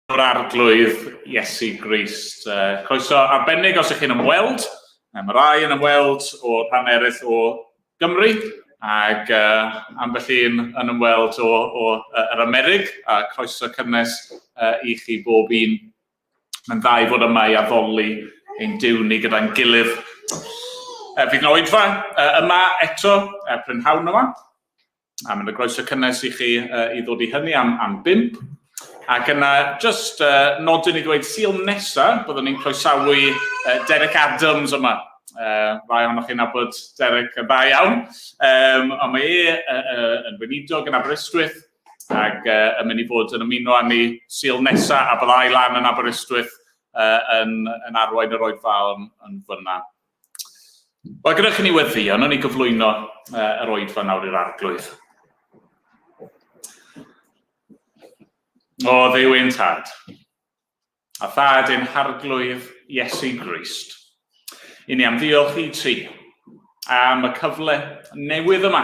O'r Arglwydd Iesu Grist. Croeso arbennig os ych chi'n ymweld. Mae rai yn ymweld o rhan eraill o Gymru, ac ambell un yn ymweld o, o yr Amerig, a croeso cynnes i chi bob un. Mae'n dda i fod yma i addoli ein Duw ni gyda'n gilydd. Fydd yna oedfa yma eto, prynhawn yma. A mae'n groeso cynnes i chi i ddod i hynny am, am bimp. Ac yna, just nodyn i ddweud, Sul nesa, byddwn ni'n croesawu Derek Adams yma. Rai ohonoch chi'n nabod Derek yn dda iawn. Um, ond mae e yn weinidog yn Aberystwyth ac yn mynd i fod yn ymuno â ni Sul nesa a byddai lan yn Aberystwyth yn, yn arwain yr oedfa yn, yn fyna. Wel, gyda chi ni weddio, wnawn ni gyflwyno yr oedfa nawr i'r arglwydd. O, ddew ein tad, a thad ein harglwydd Iesu Grist. I ni am ddiolch i ti am y cyfle newydd yma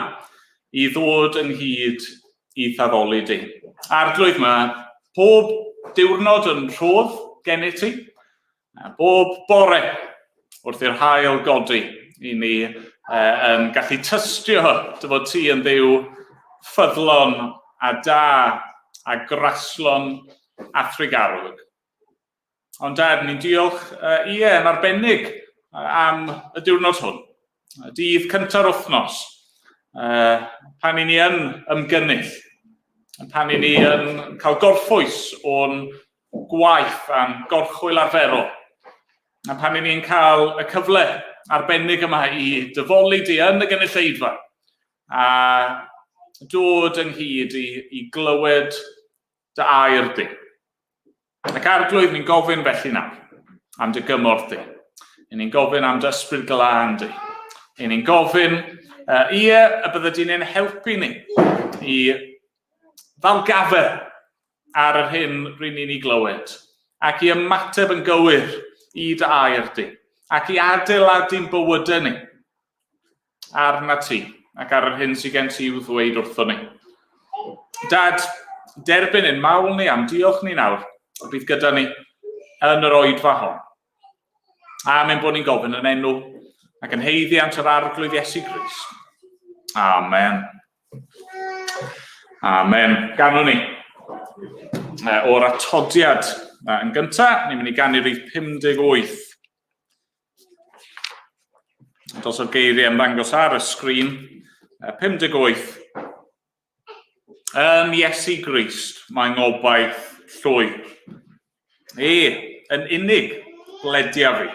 i ddod ynghyd i thaddoli di. Arglwydd, mae pob diwrnod yn rhodd gennyt ti, A bob bore, wrth i'r haul godi, i ni yn gallu tystio dy fod ti yn ddiw ffyddlon a da a graslon a thrugarog. Ond dad, ni'n diolch, ie, yn arbennig am y diwrnod hwn. Dydd cynta'r wythnos, pan i ni yn ymgynnull, pan i ni yn cael gorffwys o'n gwaith a'n gorchwyl arferol. A pan i ni'n cael y cyfle arbennig yma i dyfoli di yn y gynulleidfa a dod ynghyd i, i glywed dy air di. Ac arglwydd, ni'n gofyn felly nawr am dy gymorth di. Ni'n gofyn am dy ysbryd glân di. Ni'n gofyn, ie, y bydde di'n ein helpu ni i ddal gafael ar yr hyn ry'n ni'n ei glywed, ac i ymateb yn gywir i dy air di, ac i adeiladu'n bywydau ni arna ti, ac ar yr hyn sydd gen ti i'w ddweud wrthon ni. Dad, derbyn ein mawl ni am diolch ni nawr, y bydd gyda ni yn yr oedfa hon. Amen bod ni'n gofyn yn enw ac yn heiddiant yr Arglwydd Iesu Grist. Amen. Amen. Ganwn ni. O'r atodiad yn gyntaf, ni'n mynd i ganu rhif 58. Dos o'r geiriau ymddangos ar y sgrin. 58. Yn Iesu Grist, mae ngobaith llwyr. E, yn unig, bledia fi.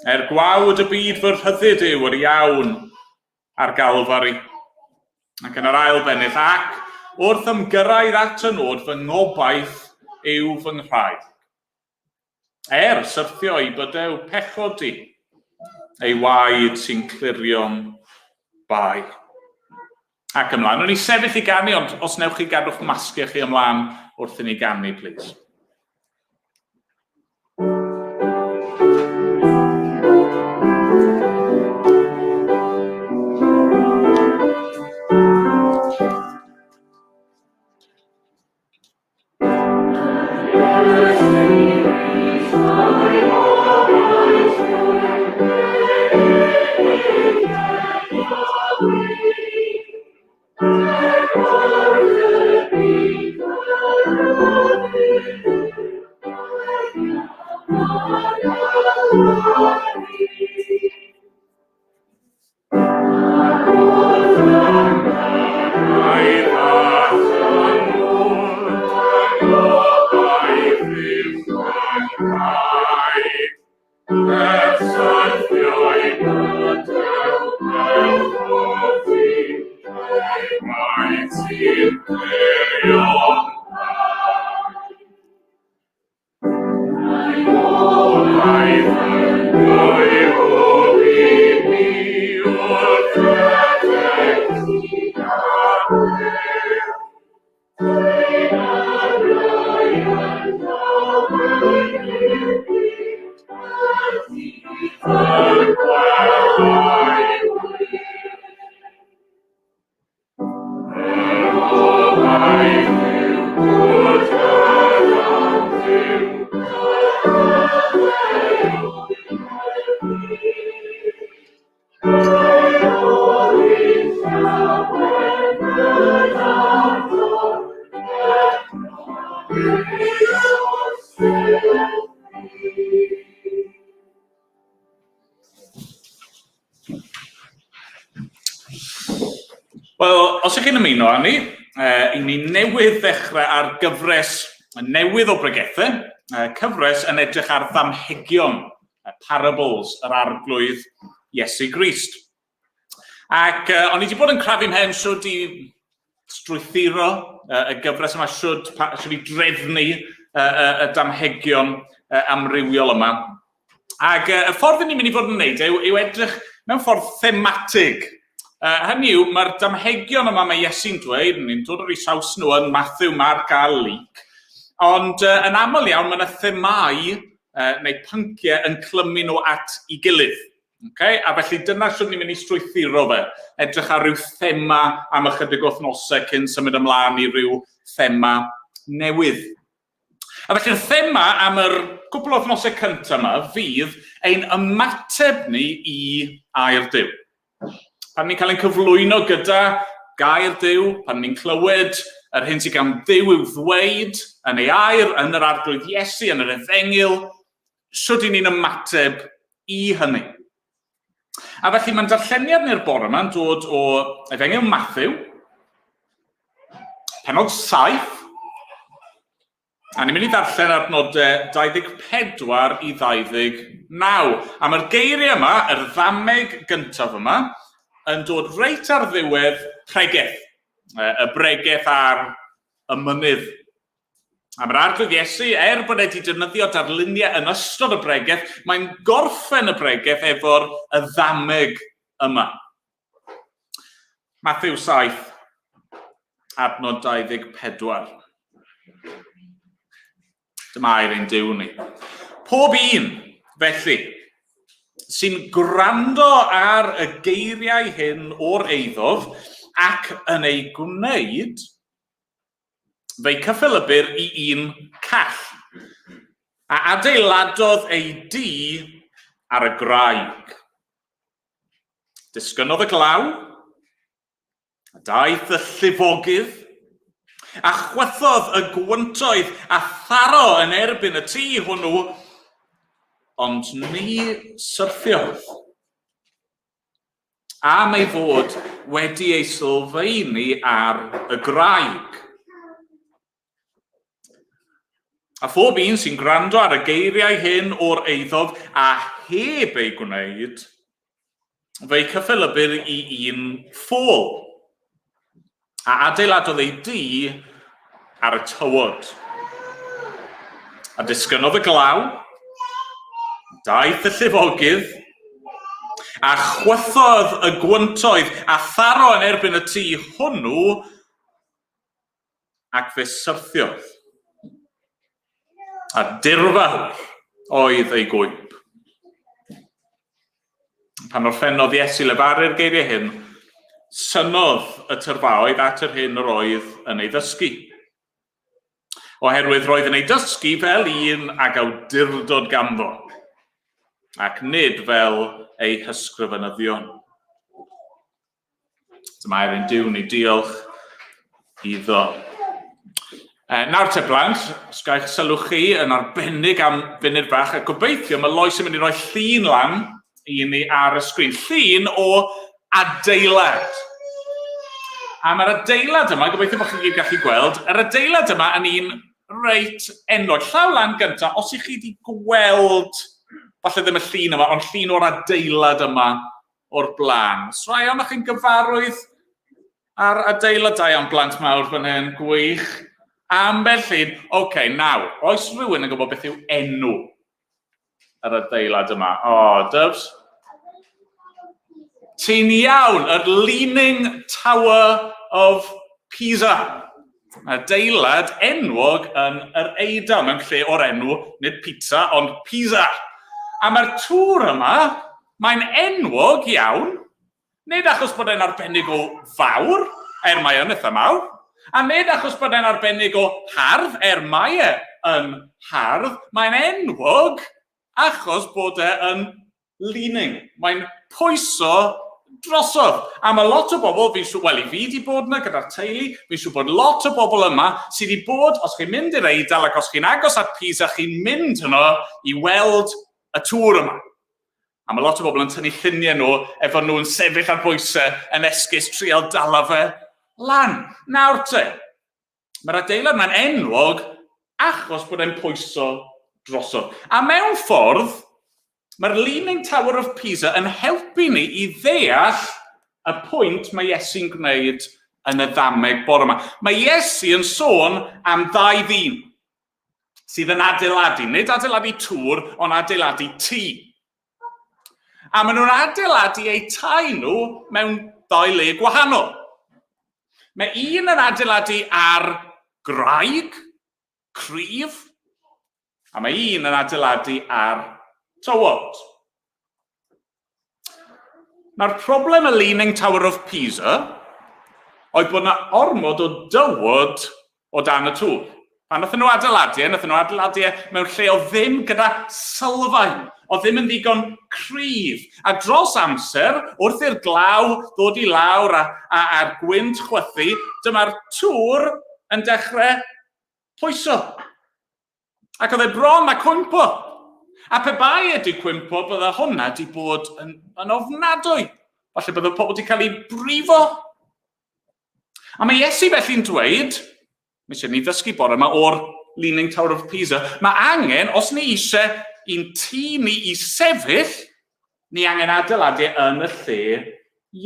Er gwawd y byd fy rhyddid yw yr iawn ar Galfari. Ac yn yr ail bennill, ac wrth ymgyrraedd at y nod, fy ngobaith yw fy nghraig. Er syrthio i bydew pechod di, ei waed sy'n clirio'n bai. Ac ymlaen. O'n i sefyll i ganu, ond os newch chi gadw'ch masgiau chi ymlaen wrth i ni ganu, please. Wel, os ych chi'n ymuno â ni, i ni newydd ddechrau ar gyfres newydd o bregethau, cyfres yn edrych ar ddamhegion, parables yr Arglwydd Iesu Grist. Ac o'n i wedi bod yn crafu mhen shwd i strwythuro y gyfres yma, shwd, pa, shwd i drefnu y damhegion amrywiol yma. Ac y ffordd ni'n mynd i fod yn wneud yw, yw edrych mewn ffordd thematig. Hynny yw, mae'r damhegion yma mae Iesu'n dweud, ni'n dod ar eu saws nhw yn Matthew, Mark a Luke, ond yn aml iawn mae yna themau neu pynciau yn clymu nhw at ei gilydd. Okay? A felly dyna sut ni'n mynd i strwythuro fe. Edrych ar ryw thema am ychydig wythnosau cyn symud ymlaen i ryw thema newydd. A felly'r thema am yr cwpl o wythnosau cyntaf yma fydd ein ymateb ni i air Duw. Pan ni'n cael ein cyflwyno gyda gair Duw, pan ni'n clywed yr hyn sydd gan Dduw i'w ddweud yn ei air, yn yr Arglwydd Iesu, yn yr Efengyl, sut i ni'n ymateb i hynny? A felly mae'n darlleniad ni'r bore yma'n dod o Efengyl Matthew, penod 7, a ni'n mynd i ddarllen adnodau 24 i 29. A mae'r geiriau yma, yr ddameg gyntaf yma, yn dod reit ar ddiwedd pregeth, y bregeth ar y mynydd. A mae'r Arglwydd Iesu, er bod e wedi defnyddio darluniau yn ystod y bregeth, mae'n gorffen y bregeth efo'r y ddameg yma. Matthew 7, adnod 24. Dyma air ein Duw ni. Pob un, felly, sy'n gwrando ar y geiriau hyn o'r eiddof ac yn ei gwneud, Fe'i cyffelybir i un call, a adeiladodd ei dŷ ar y graig. Disgynnodd y glaw, a daeth y llifogydd, a chwythodd y gwyntoedd a tharo yn erbyn y tŷ hwnnw, ond ni syrthiodd. Am ei fod wedi ei sylfaenu ar y graig. A phob un sy'n gwrando ar y geiriau hyn o'r eiddof a heb ei gwneud, fe'i cyffelybir i un ffôl, a adeiladodd ei dŷ ar y tywod. A disgynnodd y glaw, daeth y llifogydd, a chwythodd y gwyntoedd a tharo yn erbyn y tŷ hwnnw, ac fe syrthiodd. A dirfawr oedd ei gwymp. Pan orffennodd Iesu lefaru'r geiriau hyn, synnodd y tyrfaoedd at yr hyn yr oedd yn ei ddysgu. Oherwydd roedd yn ei dysgu fel un ag awdurdod ganddo, ac nid fel ei hysgrifenyddion. Dyma air ein Duw ni, diolch iddo. E, nawr te blant, os gael eich sylw chi yn arbennig am funud bach, a gobeithio mae Lois yn mynd i roi llun lan i ni ar y sgrin. Llun o adeilad. A mae'r adeilad yma, gobeithio bod chi'n gyd gallu gweld, yr adeilad yma yn un reit enwog. Llaw lan gyntaf, os ych chi wedi gweld, falle ddim y llun yma, ond llun o'r adeilad yma o'r blaen. So rai ohonoch chi'n gyfarwydd ar adeiladau am blant mawr fan hyn, gwych. Ambell un. Oce, okay, nawr, oes rhywun yn gwybod beth yw enw yr adeilad yma? O, oh, Dubs? Ti'n iawn, yr Leaning Tower of Pisa. Adeilad enwog yn yr Eidal, mewn lle o'r enw, nid pizza, ond Pisa. A mae'r tŵr yma, Mae'n enwog iawn, nid achos bod e'n arbennig o fawr, er mae yn eitha mawr, a nid achos bod e'n arbennig o hardd, er mae e yn hardd, mae'n enwog achos bod e yn leaning. Mae'n pwyso drosodd. A mae lot o bobl, fi'n siŵr, wel i fi wedi bod yna gyda'r teulu, fi'n siŵr bod lot o bobl yma sydd wedi bod, os chi'n mynd i'r Eidal ac os chi'n agos at Pisa, chi'n mynd yno i weld y tŵr yma. A mae lot o bobl yn tynnu lluniau nhw efo nhw'n sefyll ar bwysau yn esgus trial dala fe lan. Nawr te, mae'r adeilad mae'n enwog achos bod e'n pwyso drosodd. A mewn ffordd, mae'r Leaning Tower of Pisa yn helpu ni i ddeall y pwynt mae Iesu'n gwneud yn y ddameg bore yma. Mae Iesu yn sôn am ddau ddyn sydd yn adeiladu, nid adeiladu tŵr, ond adeiladu tŷ. A maen nhw'n adeiladu eu tai nhw mewn ddau le gwahanol. Mae un yn adeiladu ar graig, cryf, a mae un yn adeiladu ar tywod. Nawr, problem y Leaning Tower of Pisa oedd bod yna ormod o dywod o dan y tŵr. Pan wnaethon nhw adeiladu e, wnaethon nhw adeiladu e mewn lle oedd ddim gyda sylfaen, oedd ddim yn ddigon cryf. A dros amser, wrth i'r glaw ddod i lawr a, a, a'r gwynt chwythu, dyma'r tŵr yn dechrau pwyso. Ac oedd e bron a cwympo. A pe bai e 'di cwympo, bydde hwnna 'di bod yn, yn ofnadwy. Falle bydde pobl wedi cael ei brifo. A mae Iesu felly'n dweud, mae eisiau ni ddysgu bore yma o'r Leaning Tower of Pisa, mae angen, os ni eisiau i'n tŷ ni i sefyll, ni angen adeiladu yn y lle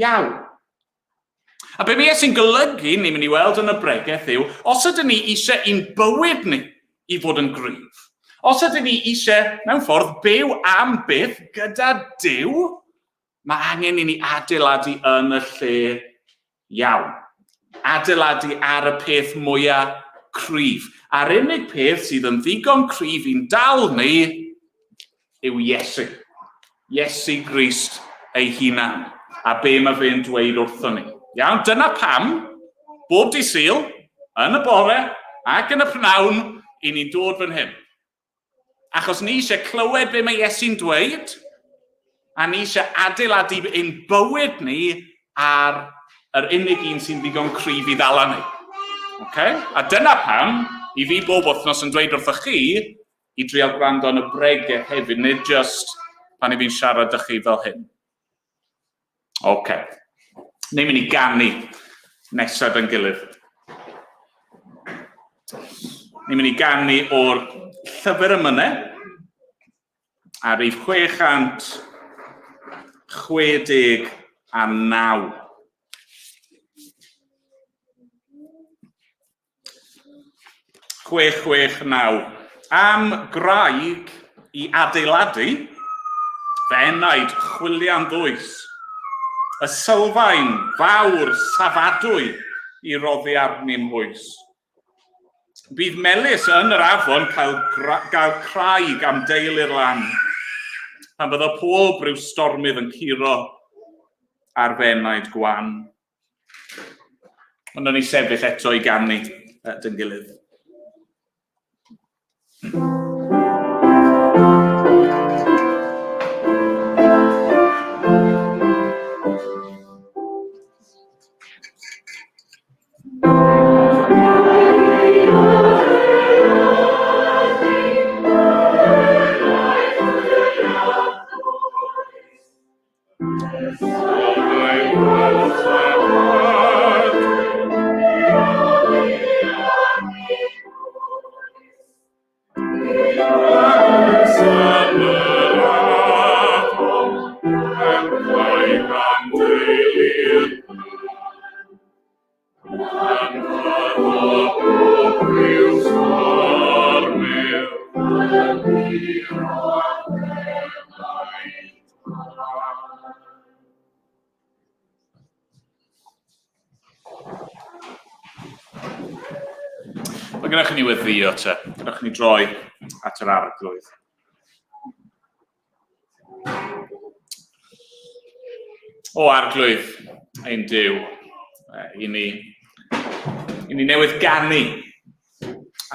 iawn. A be mae Iesu'n golygu, ni'n mynd i weld yn y bregeth yw, os ydyn ni eisiau i'n bywyd ni i fod yn gryf, os ydyn ni eisiau, mewn ffordd, byw am byth gyda Duw, mae angen i ni adeiladu yn y lle iawn. Adeiladu ar y peth mwyaf cryf. A'r unig peth sydd yn ddigon cryf i'n dal ni yw Iesu. Iesu Grist ei hunan. A be mae fe'n dweud wrthon ni. Iawn, dyna pam, bob di Sul, yn y bore ac yn y pnawn, i ni'n dod fan hyn. Achos ni eisiau clywed be mae Iesu'n dweud, a ni eisiau adeiladu ein bywyd ni ar yr unig un sy'n ddigon cryf i ddala ni. Okay? A dyna pam, i fi bob wythnos yn dweud wrthych chi, i drial gwrando yn y bregeth hefyd, nid just pan i fi'n siarad â chi fel hyn. Oce. Okay. Ni'n mynd i ganu nesaf yn gilydd. Ni'n mynd i ganu o'r llyfr ymynau ar rif 669. 669. Am graig i adeiladu, fy enaid chwilian ddwys, y sylfaen fawr safadwy i roddi arni'n hwys. Bydd melys yn yr afon cael, gael craig am deil i'r lan, pan fyddo pob rhyw stormydd yn curo ar fy enaid gwan. Ond ni sefyll eto i ganu at yn gilydd. Mae gennych chi ni weddio te. Gennych chi ni droi at yr arglwydd. O arglwydd, ein Duw, i ni, i ni newydd ganu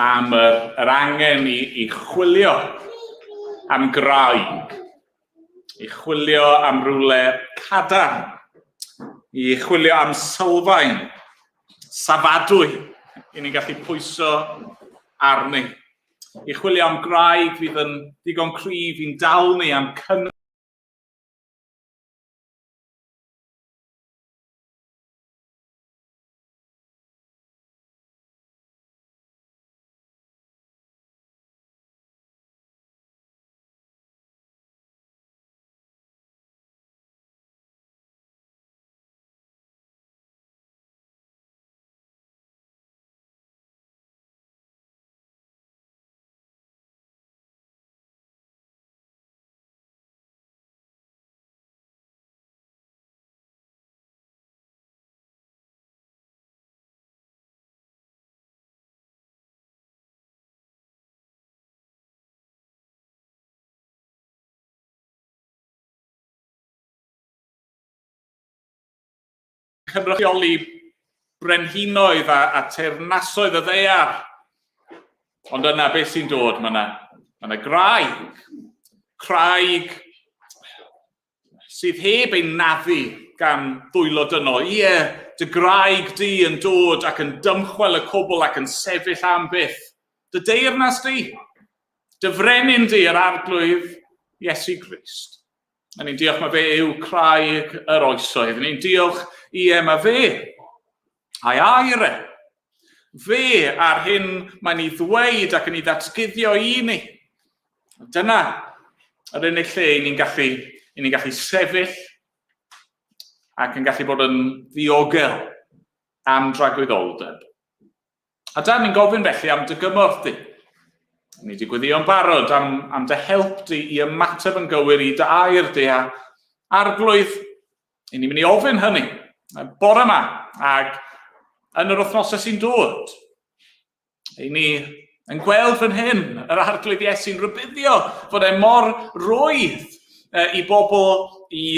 am yr, yr angen i, i chwilio am graig, i chwilio am rywle cadarn, i chwilio am sylfaen, safadwy, i ni'n gallu pwyso arni. I chwilio am graig fydd yn ddigon cryf i'n dal ni am cynnal. cynrychioli brenhinoedd a, a teyrnasoedd y ddaear. Ond yna beth sy'n dod? Mae yna, mae yna graig. Craig sydd heb ei naddu gan ddwylo dynol. Ie, dy graig di yn dod ac yn dymchwel y cwbl ac yn sefyll am byth. Dy deyrnas di, dy frenin di, yr arglwydd Iesu Grist. A ni'n diolch mae fe yw craig yr oesoedd. Ni'n diolch, ie, mae fe a'i air e. Fe a'r hyn mae'n ei ddweud ac yn ei ddatguddio i ni. Dyna yr unig lle i ni'n gallu, i ni'n gallu sefyll ac yn gallu bod yn ddiogel am dragwyddoldeb. A da ni'n gofyn felly am dy gymorth di. Ni wedi gweddïo'n barod am, am dy help di i ymateb yn gywir i dy air di a arglwydd, i ni'n mynd i ofyn hynny bore yma ac yn yr wythnosau sy'n dod. I ni yn gweld fan hyn yr arglwydd Iesu'n rhybuddio fod e mor rwydd i bobl i,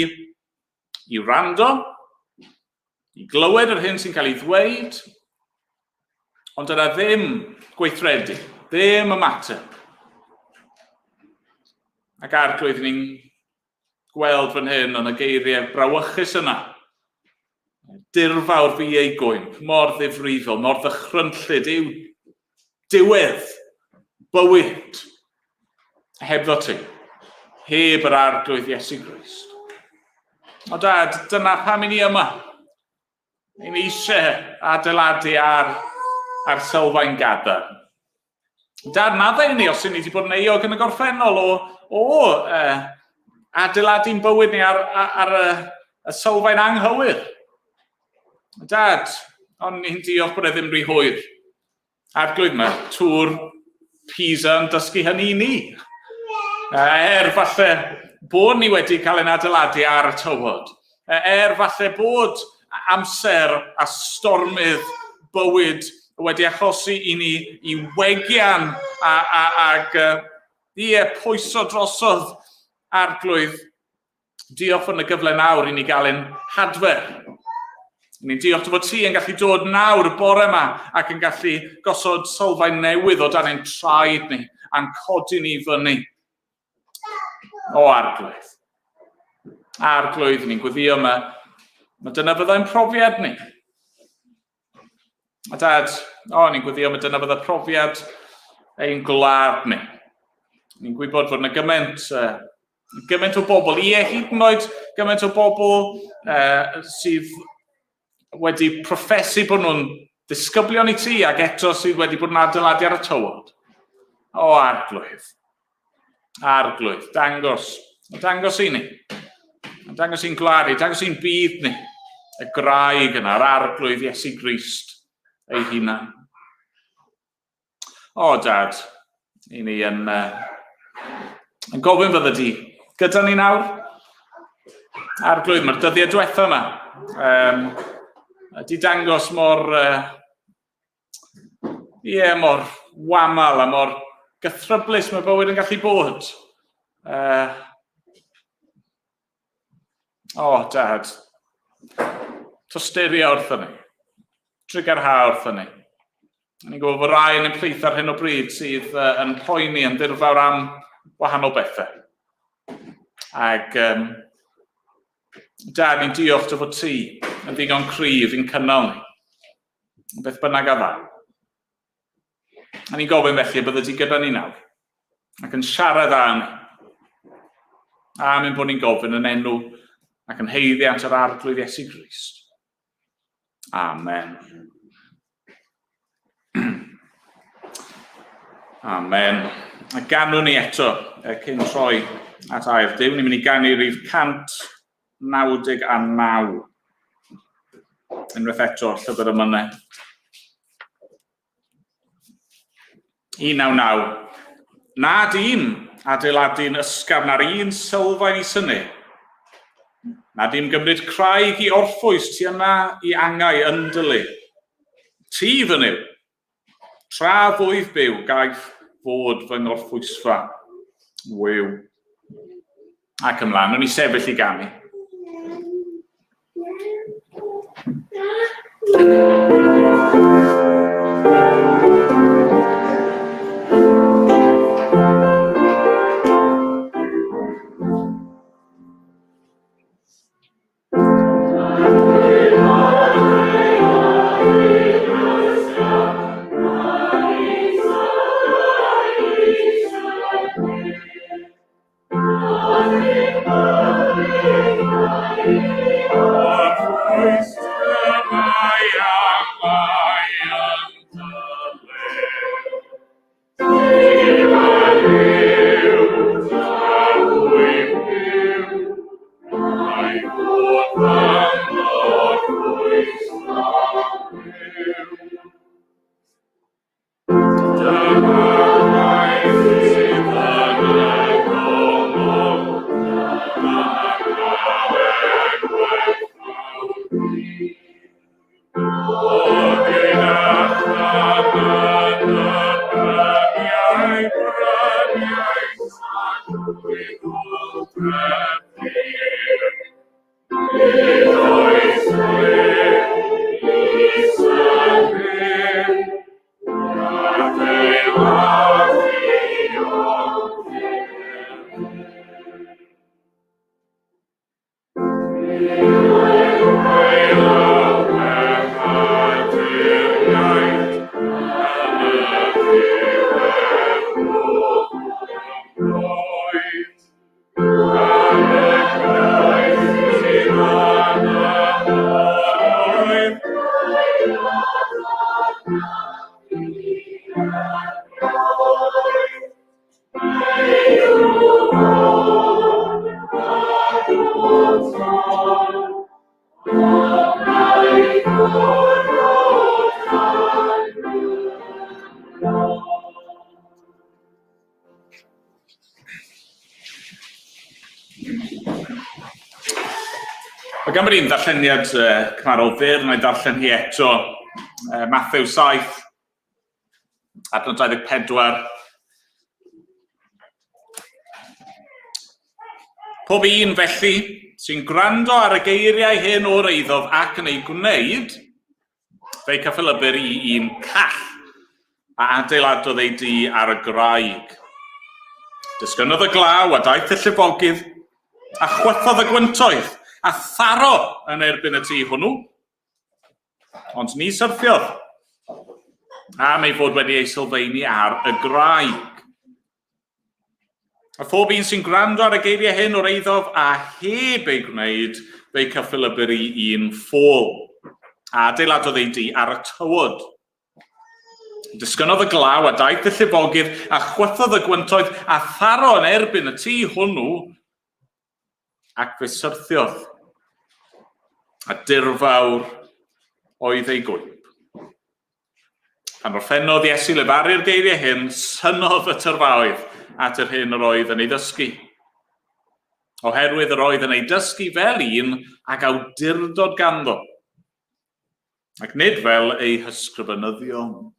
i wrando, i glywed yr hyn sy'n cael ei ddweud, ond yna ddim gweithredu, ddim ymateb. Ac arglwydd, ni'n gweld fan hyn yn y geiriau brawychus yna. Dirfawr fi ei gwymp, mor ddifrifol, mor ddychrynllyd yw diwedd bywyd hebddo ti, heb yr arglwydd Iesu Grist. O dad, dyna pam i ni yma. Ni'n eisiau adeiladu ar, ar sylfaen gadarn. Dad, maddau ni os ydyn ni wedi bod yn euog yn y gorffennol o, o uh, adeiladu'n bywyd ni ar, ar, ar y, y sylfaen anghywir. Dad, ond ni'n diolch bod e ddim rhy hwyr. Arglwydd, mae tŵr Pisa yn dysgu hynny i ni. Er falle bod ni wedi cael ein adeiladu ar y tywod. Er falle bod amser a stormydd bywyd wedi achosi i ni i wegian a, a, ag ie, pwyso drosodd arglwydd. Diolch fod yna gyfle nawr i ni gael ein hadfer. Ni'n diolch dy fod ti yn gallu dod nawr y bore yma ac yn gallu gosod sylfaen newydd o dan ein traed ni a'n codi ni fyny. O arglwydd. Arglwydd, ni'n gweddio yma. Mae dyna fyddai'n profiad ni. A dad, o, ni'n gweddio mae dyna fydda profiad ein gwlad ni. Ni'n gwybod fod yna gymaint, uh, gymaint o bobl, ie, hyd yn oed gymaint o bobl uh, sydd wedi proffesu bod nhw'n ddisgyblion i ti ac eto sydd wedi bod yn adeiladu ar y tywod. O, arglwydd. Arglwydd, dangos, dangos i ni. Dangos i'n gwlad ni, dangos i'n byd ni. Y graig yna, yr arglwydd Iesu Grist ei hunan. O, dad, i ni yn, uh, yn gofyn fydda di gyda ni nawr. Arglwydd, mae'r dyddiau diwetha yma. Um, di dangos mor, uh, Ie, yeah, mor wamal a mor gythryblus mae bywyd yn gallu bod. Uh, o, oh, dad. Tosturio wrthyn ni. Trugarha wrthyn ni. Ni'n gwybod bod rai yn ein plith ar hyn o bryd sydd uh, yn poeni yn ddirfawr am wahanol bethau. Ac um, dad, ni'n diolch dy fod ti yn ddigon cryf i'n cynnal ni. Beth bynnag a ddaw. A ni'n gofyn felly y bydde ti gyda ni nawr, ac yn siarad â ni. Am ein bod ni'n gofyn yn enw ac yn heiddiant yr Arglwydd Iesu Grist. Amen. Amen. A ganwn ni eto, cyn troi at air Duw, ni'n mynd i ganu rhif 199. Unwaith eto, llyfr y mynau. 199. Nad un adeiladu'n ysgafn ar un sylfaen i synnu. Nad un gymryd craig i orffwys ti yna i angau yn dy le. Ti fy Nuw, tra fwyf byw gaiff fod fy ngorffwysfa. Wiw. Ac ymlaen, o'n i sefyll i ganu. Mae gan un ddarlleniad cymharol fyr, wna i ddarllen hi eto. Matthew 7, adnod 24. Pob un felly sy'n gwrando ar y geiriau hyn o'r eiddof ac yn ei gwneud, Fe'i cyffelybyr i un call a adeiladodd ei dŷ ar y graig. Disgynnodd y glaw a daeth y llifogydd, a chwythodd y gwyntoedd, a tharo yn erbyn y tŷ hwnnw. Ond ni syrthiodd, am ei fod wedi ei sylfaenu ar y graig. A phob un sy'n gwrando ar y geiriau hyn o'r eiddof a heb ei gwneud, fe'i cyffelybyr i un ffôl. A adeiladodd ei dŷ ar y tywod. Disgynnodd y glaw a daeth y llifogydd a chwythodd y gwyntoedd a tharo yn erbyn y tŷ hwnnw ac fe syrthiodd. A dirfawr oedd ei gwymp. Pan orffennodd Iesu lefaru'r geiriau hyn, synnodd y tyrfaoedd at yr hyn yr oedd yn ei ddysgu. Oherwydd yr oedd yn ei dysgu fel un ag awdurdod ganddo, ac nid fel ei hysgrifenyddion.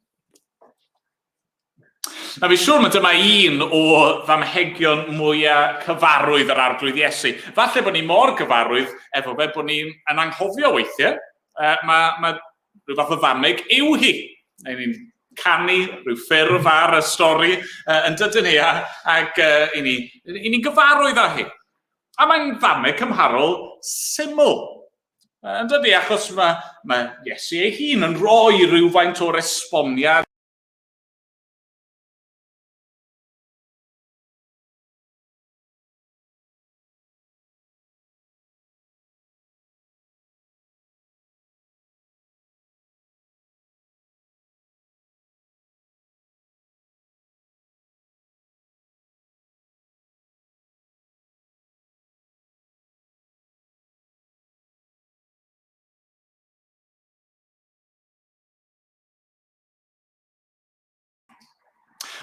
Na fi siŵr mae dyma un o ddamhegion mwyaf cyfarwydd yr Arglwydd Iesu. Falle bod ni mor gyfarwydd efo fe bod ni'n yn anghofio weithiau. Mae, mae rhyw fath o ddameg yw hi. Neu ni'n canu rhyw ffurf ar y stori yn dydyn ni, a, ac i ni, i ni'n gyfarwydd â hi. A mae'n ddameg cymharol syml. Yn dydy, achos mae, mae Iesu ei hun yn rhoi rhywfaint o'r esboniad.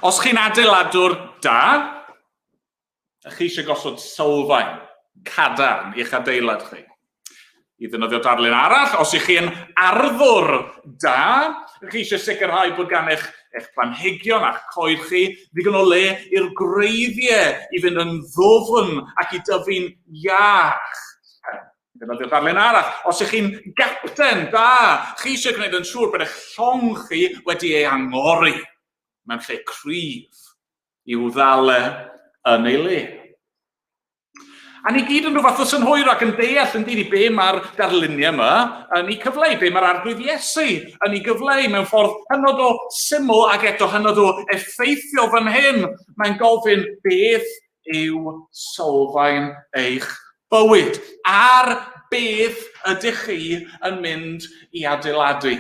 Os chi'n adeiladwr da, chi eisiau gosod sylfaen cadarn i'ch adeilad chi. I ddefnyddio darlun arall, os ych chi'n arddwr da, chi eisiau sicrhau bod gan eich, eich planhigion a'ch coed chi ddigon o le i'r gwreiddiau i fynd yn ddwfn ac i dyfu'n iach. Defnyddio darlun arall. Os ych chi'n gapten da, chi eisiau gwneud yn siŵr bod eich llong chi wedi ei angori mewn lle cryf i'w ddal e yn ei le. A ni gyd yn rhyw fath o synhwyr ac yn deall yn dydi be mae'r darluniau yma yn ei cyfleu, be mae'r Arglwydd Iesu yn ei gyfleu mewn ffordd hynod o syml ac eto hynod o effeithiol fan hyn. Mae'n gofyn beth yw sylfaen eich bywyd? Ar beth ydych chi yn mynd i adeiladu?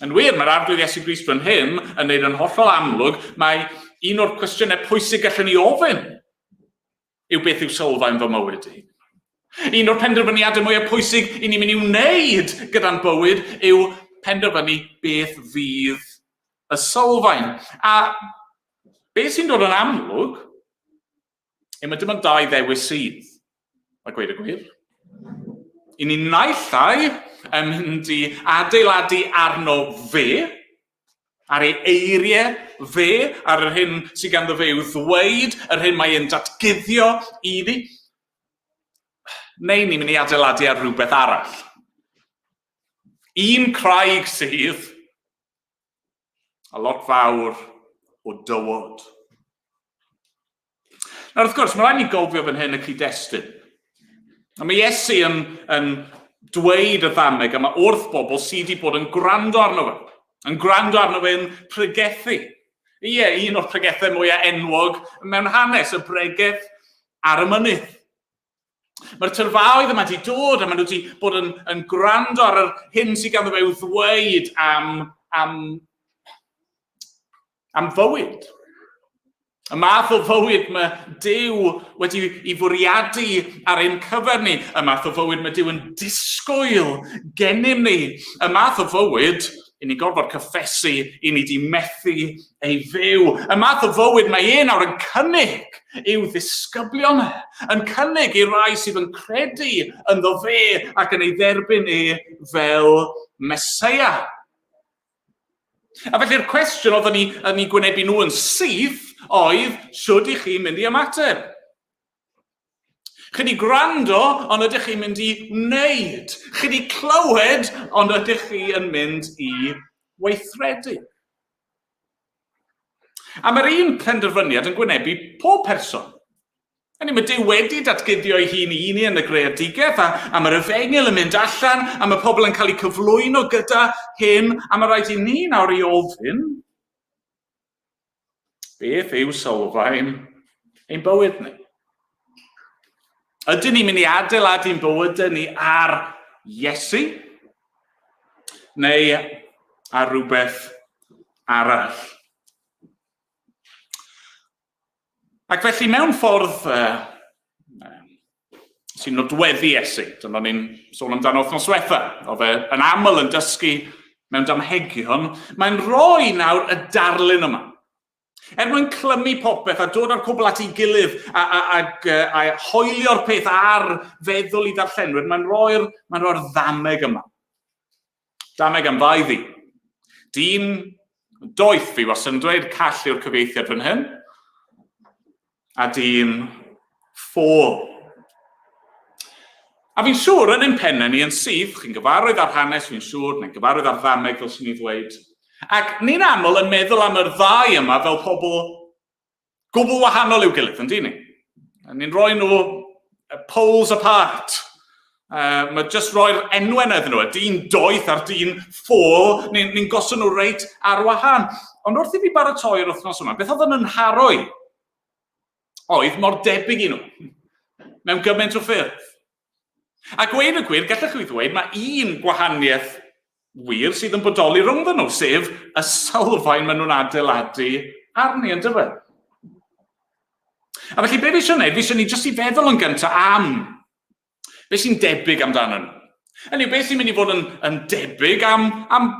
Yn wir, mae'r Arglwydd Iesu Grist fan hyn yn neud yn hollol amlwg mae un o'r cwestiynau pwysig gallwn ni ofyn yw beth yw sylfaen fy mywyd i. Un o'r penderfyniadau mwyaf pwysig i ni'n mynd i wneud gyda'n bywyd yw penderfynu beth fydd y sylfaen. A beth sy'n dod yn amlwg Ei, mae dim ond dau ddewis sydd, a gweud y gwir. I ni naill ai yn mynd i adeiladu arno fe, ar ei eiriau fe, ar yr hyn sydd ganddo fe i'w ddweud, yr hyn mae e'n datguddio i ni, neu ni'n mynd i adeiladu ar rhywbeth arall. Un craig sydd, a lot fawr o dywod. Nawr, wrth gwrs, mae rhaid ni gofio fan hyn y cyd-destun. A mae Iesu yn, yn dweud y ddameg yma wrth bobl sydd wedi bod yn gwrando arno fe, yn gwrando arno fe'n pregethu. Ie, un o'r pregethau mwyaf enwog mewn hanes, y bregeth ar y mynydd. Mae'r tyrfaoedd yma wedi dod a maen nhw wedi bod yn, yn gwrando ar yr hyn sydd ganddo fe i'w ddweud am, am, am fywyd. Y math o fywyd mae Duw wedi i fwriadu ar ein cyfer ni. Y math o fywyd mae Duw yn disgwyl gennym ni. Y math o fywyd i ni gorfod cyffesu i ni di methu ei fyw. Y math o fywyd mae e nawr yn cynnig i'w ddisgyblion e, yn cynnig i rai sydd yn credu ynddo fe ac yn ei dderbyn e fel Meseia. A felly'r cwestiwn oeddwn ni yn ei gwynebu nhw yn syth oedd, shwd i chi'n mynd i ymateb? Chi wedi gwrando, ond ydych chi'n mynd i wneud? Chi wedi clywed, ond ydych chi yn mynd i weithredu? A mae'r un penderfyniad yn gwynebu pob person. Hynny, mae Duw wedi datguddio ei hun i ni yn y greadigaeth, a, a mae'r efengyl yn mynd allan, a mae pobl yn cael eu cyflwyno gyda hyn, a mae rhaid i ni nawr i ofyn, beth yw sylfaen ein bywyd ni? Ydyn ni'n mynd i adeiladu'n bywydau ni ar Iesu? Neu ar rhywbeth arall? Ac felly mewn ffordd uh, sy'n nodweddu Iesu, dyna ni'n sôn amdano wythnos diwetha, oedd e yn aml yn dysgu mewn damhegion, mae'n rhoi nawr y darlun yma. Er mwyn clymu popeth a dod â'r cwbl at ei gilydd a, a, a, a, a hoelio'r peth ar feddwl i ddarllenwyr, mae'n rhoi'r mae rhoi ddameg yma. Dameg am ddau ddi. Dyn doeth, fi wastad yn dweud, call yw'r cyfieithiad fan hyn, a dyn ffôl. A fi'n siŵr yn ein pennau ni yn syth, chi'n gyfarwydd â'r hanes, fi'n siŵr, neu'n gyfarwydd â'r ddameg, fel sy'n ei ddweud. Ac ni'n aml yn meddwl am yr ddau yma fel pobl gwbl wahanol i'w gilydd, yn dyn ni? Ni'n rhoi nhw poles apart. Mae jyst rhoi'r enwau yna iddyn nhw, y dyn doeth a'r dyn ffôl, ni'n ni gosod nhw reit ar wahân. Ond wrth i fi baratoi'r wythnos yma, beth oedd yn yn nharo i? Oedd mor debyg i nhw, mewn gymaint o ffyrdd. A gweud y gwir, gallech chi ddweud, mae un gwahaniaeth wir sydd yn bodoli rhwngddyn nhw, sef y sylfaen maen nhw'n adeiladu arni, yn dyfe? A felly, be fi eisiau gwneud, fi eisiau ni jyst i feddwl yn gyntaf am beth sy'n debyg amdano nhw. Hynny yw, beth sy'n mynd i fod yn, yn debyg am, am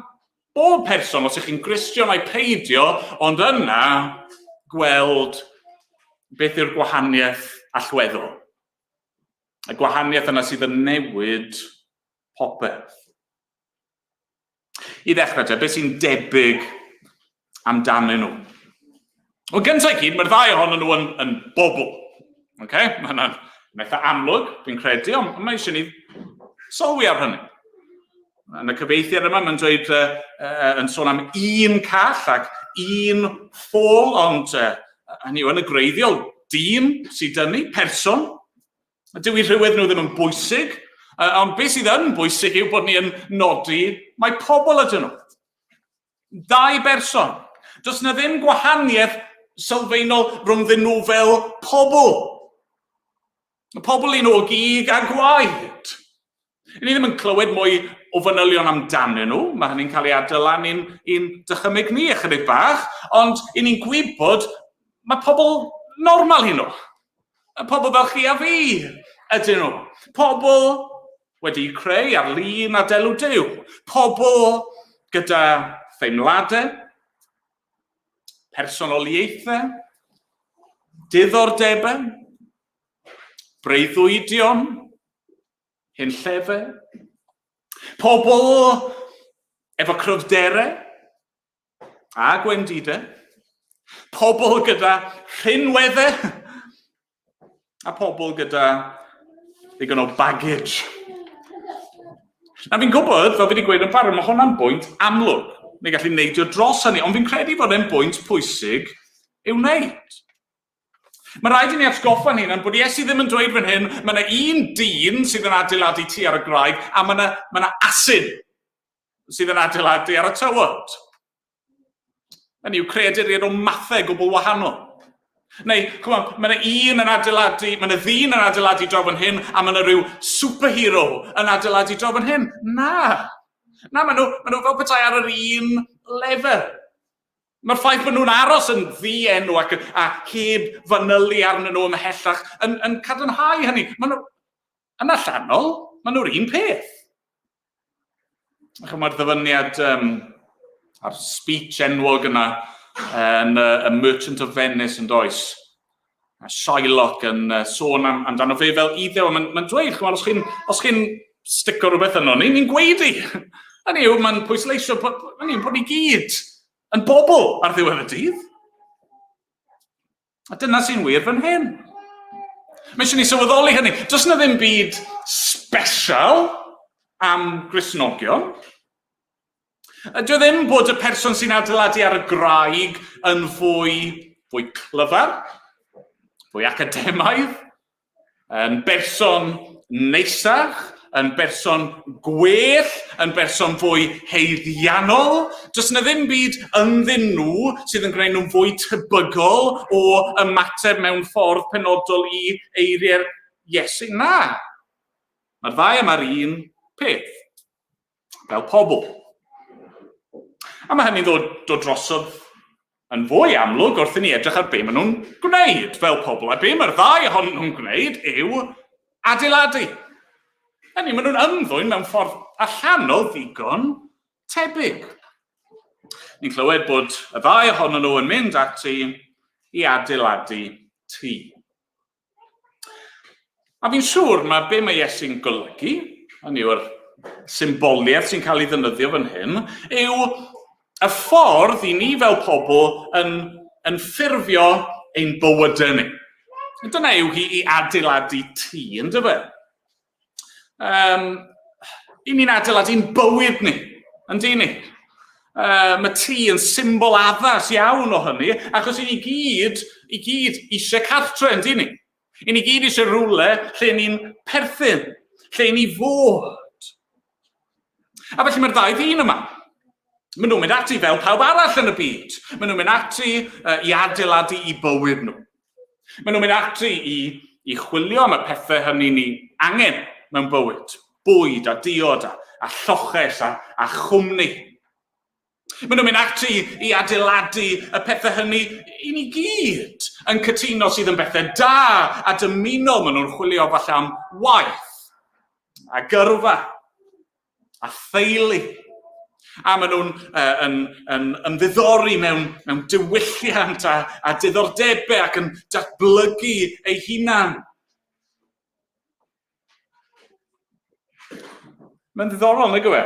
bob person, os ych chi'n Gristion ai peidio, ond yna gweld beth yw'r gwahaniaeth allweddol. Y gwahaniaeth yna sydd yn newid popeth. I ddechrau te, beth sy'n debyg amdanyn nhw? Wel, gyntaf i gyd, mae'r ddau ohonyn nhw yn, yn bobl. Okay? Mae hynna'n Mae'n eitha amlwg, fi'n credu, ond mae eisiau ni sylwi ar hynny. Yn y cyfeithiad yma, mae'n dweud, yn sôn am un call ac un ffôl, ond hynny yw, yn y gwreiddiol, dyn sydd dynnu, person. Dyw eu rhywedd nhw ddim yn bwysig, ond beth sydd yn bwysig yw bod ni yn nodi mae pobl ydyn nhw. Dau berson. Does na ddim gwahaniaeth sylfaenol rhwngddyn nhw fel pobl. Y pobl un o gig a gwaed. Ni ddim yn clywed mwy o fanylion amdanyn nhw, mae hynny'n cael ei adael lan i'n, i'n dychymyg ni ychydig bach, ond i ni'n gwybod mae pobl normal hyn nhw. Y pobl fel chi a fi ydyn nhw. Pobl wedi'u creu ar lun a delw Duw. Pobl gyda theimladau, personoliaethau, diddordebau, breuddwydion, hunllefau, pobl efo cryfderau a gwendidau, pobl gyda rhinweddau a pobl gyda ddigon o baggage. Na fi'n gwybod, fel fi wedi gweud yn barod, mae hwnna'n bwynt amlwg. Ni'n gallu neidio dros hynny, ond fi'n credu bod e'n bwynt pwysig i'w wneud. Mae rhaid i ni atgoffa'n hunan bod Iesu ddim yn dweud fan hyn, mae yna un dyn sydd yn adeiladu tŷ ar y graig, a mae yna, mae yna asyn sydd yn adeiladu ar y tywod. Hynny yw, creaduriaid o mathau gwbl wahanol. Neu, chymod, mae yna un yn adeiladu, mae yna ddyn yn adeiladu draw fan hyn, a mae yna rhyw superhero yn adeiladu draw fan hyn. Na! Na, maen nhw, maen nhw fel petai ar yr un lefel. Mae'r ffaith bod nhw'n aros yn ddi-enw ac a heb fanylu arnyn nhw ymhellach yn, yn cadarnhau hynny. Maen nhw, yn allanol, maen nhw'r un peth. Mae'r ddyfyniad um, a'r speech enwog yna yn uh, y Merchant of Venice yn does. A Shylock yn uh, sôn am, amdano fe fel iddew, a mae'n ma dweud, chymod, os chi'n os chi stico rhywbeth yno ni, ni'n gweidi. Hynny yw, mae'n pwysleisio bod, hynny yw, bod ni gyd yn bobl ar ddiwedd y dydd. A dyna sy'n wir fan hyn. Mae eisiau ni sylweddoli hynny. Does yna ddim byd special am Gristnogion. Dyw e ddim bod y person sy'n adeiladu ar y graig yn fwy, fwy clyfar, fwy academaidd, yn berson neisach, yn berson gwell, yn berson fwy haeddiannol. Does yna ddim byd ynddyn nhw sydd yn gwneud nhw'n fwy tebygol o ymateb mewn ffordd penodol i eiriau'r Iesu. Na! Mae'r ddau yma'r un peth. fel pobl. A mae hynny'n dod, dod drosodd yn fwy amlwg wrth i ni edrych ar be maen nhw'n gwneud fel pobl. A be mae'r ddau ohonyn nhw'n gwneud yw adeiladu. Hynny, maen nhw'n ymddwyn mewn ffordd allanol ddigon tebyg. Ni'n clywed bod y ddau ohonyn nhw yn mynd ati i adeiladu tŷ. A fi'n siŵr mae be mae Iesu'n golygu, hynny yw'r symboliaeth sy'n cael ei ddefnyddio fan hyn, yw y ffordd i ni fel pobl yn, yn ffurfio ein bywydau ni. Dyna yw hi i adeiladu tŷ, yn dyfe? Um, I ni'n adeiladu'n bywyd ni, yn dyn ni. Mae tŷ yn symbol addas iawn o hynny, achos i ni gyd, i gyd eisiau cartre, yn dyn ni. I ni gyd eisiau rhywle lle ni'n perthyn, lle ni fod. A felly mae'r ddau ddyn yma. Maen nhw'n mynd ati fel pawb arall yn y byd. Maen nhw'n mynd ati uh, i adeiladu i bywyd nhw. Maen nhw'n mynd ati i, i chwilio am y pethau hynny ni angen mewn bywyd. Bwyd a diod a, a lloches a, a chwmni. Maen nhw'n mynd ati i adeiladu y pethau hynny i ni gyd yn cytuno sydd yn bethau da a dymunol. Maen nhw'n chwilio falle am waith a gyrfa a theulu. A maen nhw'n uh, yn, yn ymddiddori mewn, mewn diwylliant a, a diddordebau ac yn datblygu eu hunan. Mae'n ddiddorol, nag yw e?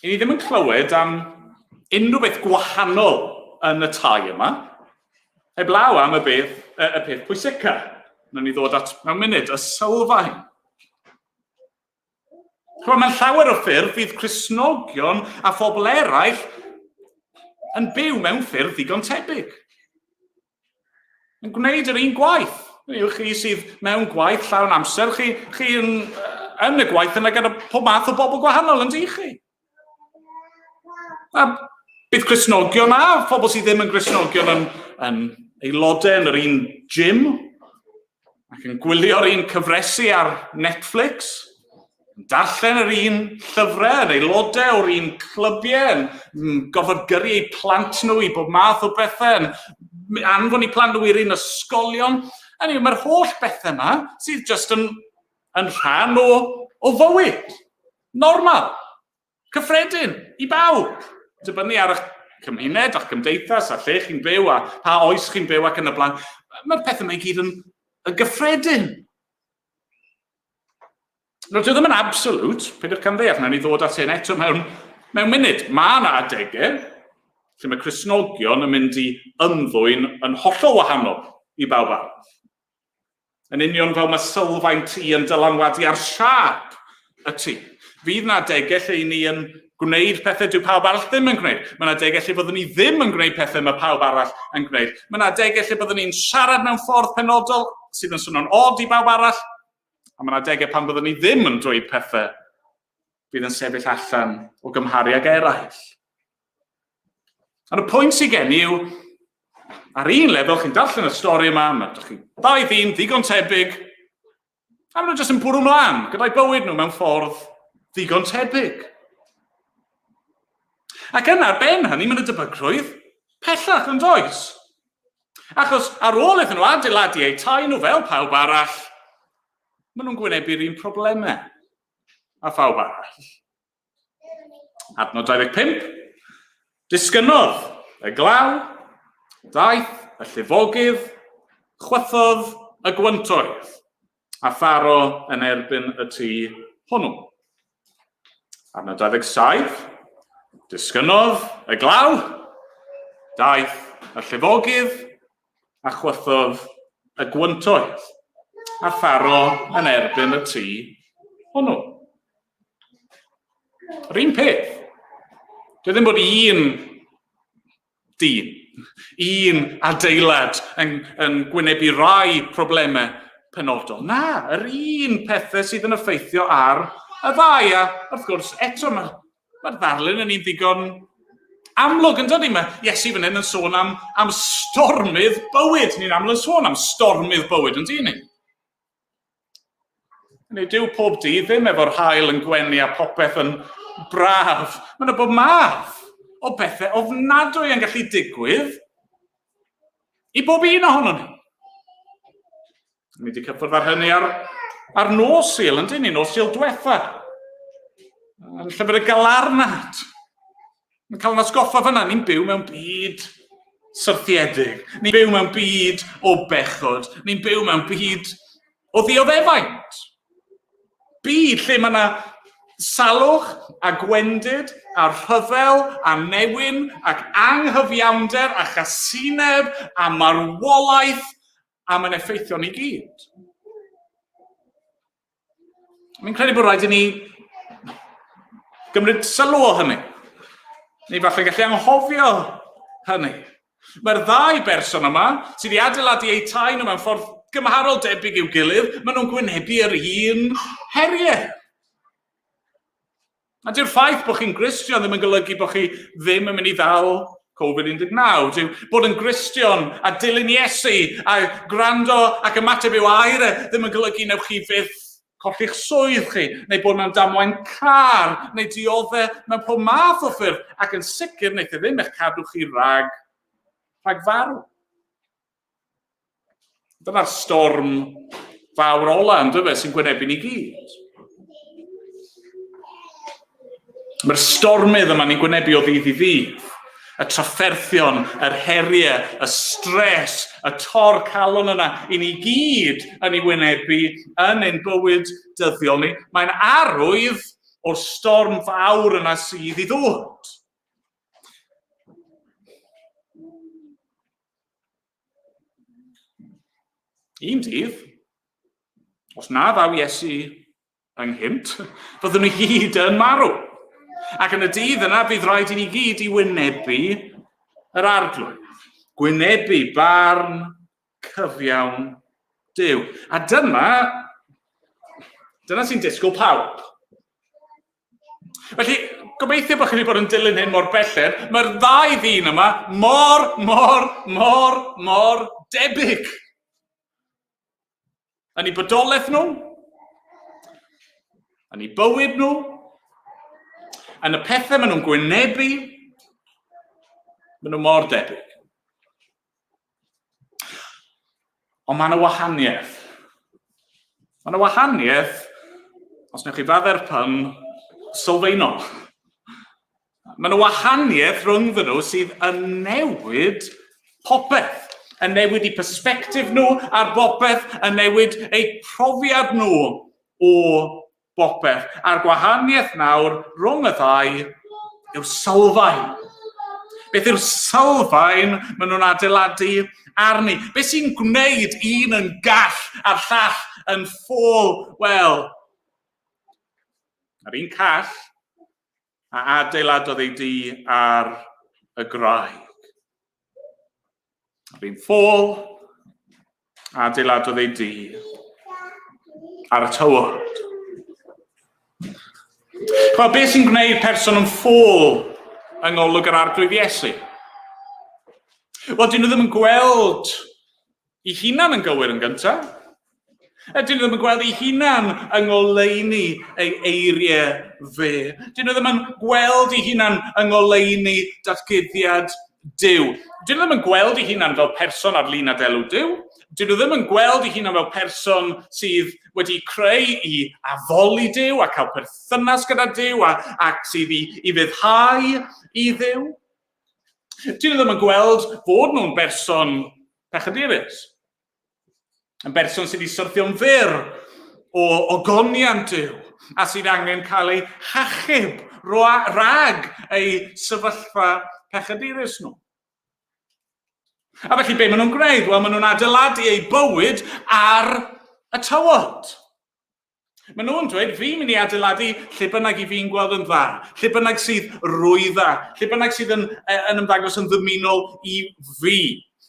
I ni ddim yn clywed am unrhyw beth gwahanol yn y tai yma, heblaw am y, beth, y, y peth pwysica, Wnawn ni ddod at mewn munud, y sylfaen. Chymod, mae'n llawer o ffyrdd fydd Cristnogion a phobl eraill yn byw mewn ffyrdd ddigon tebyg. Yn gwneud yr un gwaith. Yw chi sydd mewn gwaith llawn amser, chi, chi yn, yn y gwaith yna gyda pob math o bobl gwahanol, yn dych chi? A bydd Cristnogion a phobl sydd ddim yn Gristnogion yn, yn aelodau yn yr un gym ac yn gwylio'r un cyfresi ar Netflix, yn darllen yr un llyfrau, yn aelodau o'r un clybiau, yn gofod gyrru eu plant nhw i bob math o bethau, yn anfon eu plant nhw i'r un ysgolion. Anyway, mae'r holl bethau yma sydd jyst yn, yn rhan o, o fywyd. Normal. Cyffredin. I bawb. Dibynnu ar eich cymuned, a'ch cymdeithas, a lle chi'n byw, a pa oes chi'n byw ac yn y blaen. Mae'r pethau yma i gyd yn, yn gyffredin. Nawr, dwi ddim yn absolute, peidiwch camddeall, wnawn ni ddod at hyn eto mewn, mewn munud. Mae yna adegau lle mae Cristnogion yn mynd i ymddwyn yn hollol wahanol i bawb arall. Yn union fel mae sylfaen tŷ yn dylanwadu ar siâp y tŷ. Fydd 'na adegau lle 'y ni yn gwneud pethau dyw pawb arall ddim yn gwneud. Mae 'na adegau lle byddwn ni ddim yn gwneud pethau mae pawb arall yn gwneud. Mae 'na adegau lle byddwn ni'n siarad mewn ffordd penodol sydd yn swnio'n od i bawb arall. A mae 'na adegau pan byddwn ni ddim yn dweud pethau fydd yn sefyll allan o gymharu ag eraill. Ond y pwynt sydd gen i yw, ar un lefel, chi'n darllen y stori yma, mae ydych chi ddau ddyn ddigon tebyg, a maen nhw jyst yn bwrw mlaen gyda'i bywyd nhw mewn ffordd ddigon tebyg. Ac yna, ar ben hynny, mae'n y debygrwydd pellach yn does. Achos ar ôl iddyn nhw adeiladu eu tai nhw fel pawb arall, maen nhw'n gwynebu'r un problemau a phawb arall. Adnod 25. Disgynnodd y glaw, daeth y llifogydd, chwythodd y gwyntoedd, a tharo yn erbyn y tŷ hwnnw. Adnod 27. Disgynnodd y glaw, daeth y llifogydd, a chwythodd y gwyntoedd, a tharo yn erbyn y tŷ hwnnw. Yr un peth. Dwi ddim bod un dyn, un adeilad yn, yn gwynebu rai problemau penodol. Na, yr un pethau sydd yn effeithio ar y ddau. A wrth gwrs, eto mae'r mae ddarlun yn un ddigon amlwg yn dydy. Mae Iesu fan hyn yn sôn am, am stormydd bywyd. Ni'n aml yn sôn am stormydd bywyd, yn dyn ni? Neu dyw pob dydd ddim efo'r haul yn gwenu a popeth yn braf. Mae yna bob math o bethau ofnadwy yn gallu digwydd i bob un ohono ni. Ni wedi cyffwrdd ar hynny ar, ar nos Sul, yn dyn ni, nos Sul diwetha. Yn llyfr y Galarnad. Yn cael yn atgoffa fyna, ni'n byw mewn byd syrthiedig. Ni'n byw mewn byd o bechod. Ni'n byw mewn byd o ddioddefaint. Byd lle mae yna salwch a gwendid a rhyfel a newyn ac anghyfiawnder a chasineb a marwolaeth a mae'n effeithio ni gyd. Mi'n credu bod rhaid i ni gymryd sylw o hynny. Neu falle gallu anghofio hynny. Mae'r ddau berson yma sydd wedi adeiladu eu tai nhw mewn ffordd gymharol debyg i'w gilydd, maen nhw'n gwynebu yr un heriau. A dyw'r ffaith bod chi'n Gristion ddim yn golygu bod chi ddim yn mynd i ddal Covid-19. Dyw bod yn Gristion a dilyn Iesu a gwrando ac ymateb i'w air e ddim yn golygu newch chi fyth colli'ch swydd chi, neu bod mewn damwain car, neu dioddef mewn pob math o ffyrdd, ac yn sicr wneith e ddim eich cadw chi rhag, rhag farw. Dyna'r storm fawr ola, yn dyfe, sy'n gwynebu ni gyd. Mae'r stormydd yma ni'n gwynebu o ddydd i ddydd. Y trafferthion, yr heriau, y stres, y tor calon yna, i ni gyd yn ei wynebu yn ein bywyd dyddiol ni. Mae'n arwydd o'r storm fawr yna sydd i ddod. Un dydd, Os na ddaw Iesu ynghynt, byddwn ni gyd yn marw. Ac yn y dydd yna, bydd rhaid i ni gyd i wynebu yr arglwydd. Gwynebu barn cyfiawn Duw. A dyma, dyna sy'n disgwyl pawb. Felly, gobeithio bod chi wedi bod yn dilyn hyn mor belled. Mae'r ddau ddyn yma mor, mor, mor, mor debyg. Yn eu bodolaeth nhw, yn eu bywyd nhw, yn y pethau maen nhw'n gwynebu, maen nhw mor debyg. Ond mae yna wahaniaeth. Mae yna wahaniaeth, os wnewch chi faddau'r pun, sylfaenol. Mae yna wahaniaeth rhyngddyn nhw sydd yn newid popeth, yn newid eu persbectif nhw ar bopeth, yn newid eu profiad nhw o bopeth. A'r gwahaniaeth nawr rhwng y ddau yw'r sylfaen. Beth yw'r sylfaen maen nhw'n adeiladu arni? Beth sy'n gwneud un yn gall a'r llall yn ffôl? Wel, yr un call a adeiladodd ei dŷ ar y graig. Yr un ffôl, a adeiladodd ei dŷ ar y tywod. Wel, beth sy'n gwneud person yn ffôl yng ngolwg yr arglwydd Iesu? Wel, dyn nhw ddim yn gweld i hunan yn gywir yn gyntaf. Ydyn nhw ddim yn gweld eu hunan yng ngoleuni ei eiriau fe. Dyn nhw ddim yn gweld eu hunan yng ngoleuni datguddiad Duw. Dyn nhw ddim yn gweld eu hunan fel person ar lun a delw Duw. Dyn nhw ddim yn gweld eu hunan fel person sydd wedi creu i addoli Duw a cael perthynas gyda Duw a, ac sydd i, i fyddhau i Dduw. Dyn nhw ddim yn gweld bod nhw'n berson pechadurus. Yn berson sydd wedi syrthio'n fyr o ogoniant Duw a sydd angen cael ei hachub rhag ei sefyllfa pechadurus nhw. A felly be maen nhw'n gwneud? Wel, maen nhw'n adeiladu eu bywyd ar y tywod. Maen nhw'n dweud, fi'n mynd i adeiladu lle bynnag i fi'n gweld yn dda, lle bynnag sydd rwydda, lle bynnag sydd yn, yn ymddangos yn ddymunol i fi.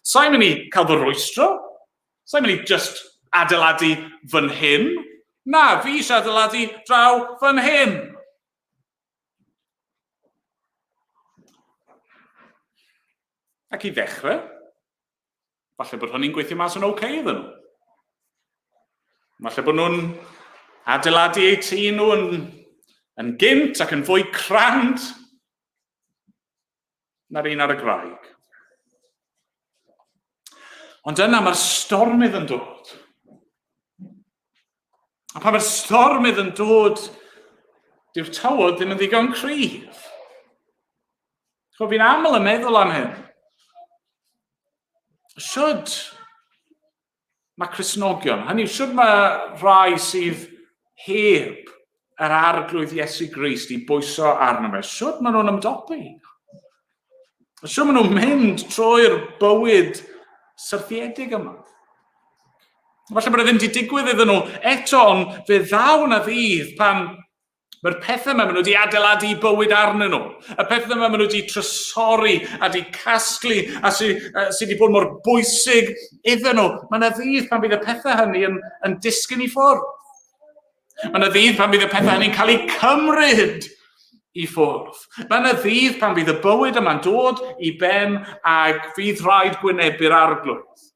Sa'n mynd i cael fy rwystro, sa'n mynd i just adeiladu fan hyn. Na, fi eisiau adeiladu draw fan hyn. Ac i ddechrau, Falle bod hynny'n gweithio mas yn oce okay iddyn nhw. Falle bod nhw'n adeiladu eu tŷ nhw yn, yn gynt ac yn fwy crand na'r un ar y graig. Ond yna mae'r stormydd yn dod. A pan mae'r stormydd yn dod, dyw'r tywod ddim yn ddigon cryf. Chwa, fi'n aml yn meddwl am hyn. Shwd mae Cristnogion, hynny yw, shwd mae rhai sydd heb yr arglwydd Iesu Grist i bwyso arno fe, shwd maen nhw'n ymdopi? Shwd maen nhw'n mynd trwy'r bywyd syrthiedig yma? Falle bod e ddim wedi digwydd iddyn nhw eto, ond fe ddaw na ddydd pan Mae'r pethau yma maen nhw wedi adeiladu bywyd arnyn nhw. Y pethau yma maen nhw wedi trysori a wedi casglu a sydd sy wedi bod mor bwysig iddyn nhw. Mae yna ddydd pan bydd y pethau hynny yn, yn disgyn i ffwrdd. Mae yna ddydd pan bydd y pethau hynny'n cael eu cymryd i ffwrdd. Mae yna ddydd pan bydd y bywyd yma'n dod i ben ac fydd rhaid gwynebu'r arglwydd.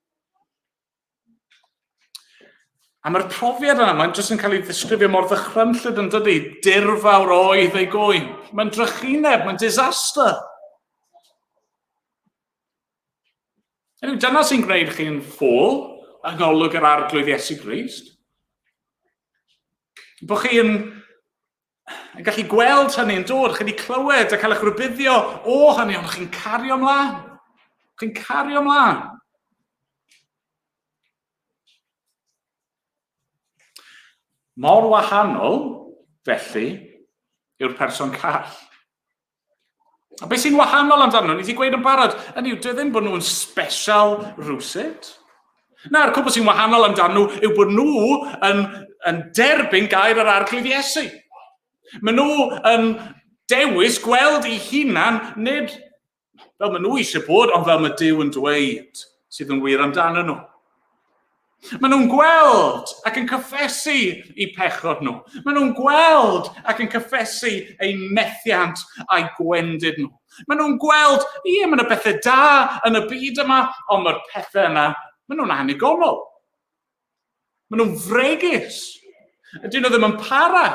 A mae'r profiad yna, mae'n jyst yn cael ei ddisgrifio mor ddychrynllyd yn dydy, dirfawr oedd ei goen. Mae'n drychineb, mae'n disaster. Anyway, dyna sy'n gwneud chi'n ffôl yng ngolwg yr arglwydd Iesu Grist. Bod chi'n yn gallu gweld hynny yn dod, chi wedi clywed a cael eich rhybuddio o hynny, ond chi'n cario ymlaen. Chi'n cario ymlaen. Mor wahanol, felly, yw'r person call. A beth sy'n wahanol amdano nhw, ni wedi gweud yn barod, yn yw, dwi ddim bod nhw'n special rhywsut. Na'r cwbl sy'n wahanol amdano nhw yw bod nhw yn, yn derbyn gair yr Arglwydd Iesu. Maen nhw yn dewis gweld eu hunan nid fel maen nhw eisiau bod, ond fel mae Duw yn dweud sydd yn wir amdano nhw. Maen nhw'n gweld ac yn cyffesu eu pechod nhw. Maen nhw'n gweld ac yn cyffesu eu methiant a'i gwendid nhw. Maen nhw'n gweld, ie, mae yna bethau da yn y byd yma, ond mae'r pethau yna, maen nhw'n annigonol. Maen nhw'n fregus. Ydyn nhw ddim yn para.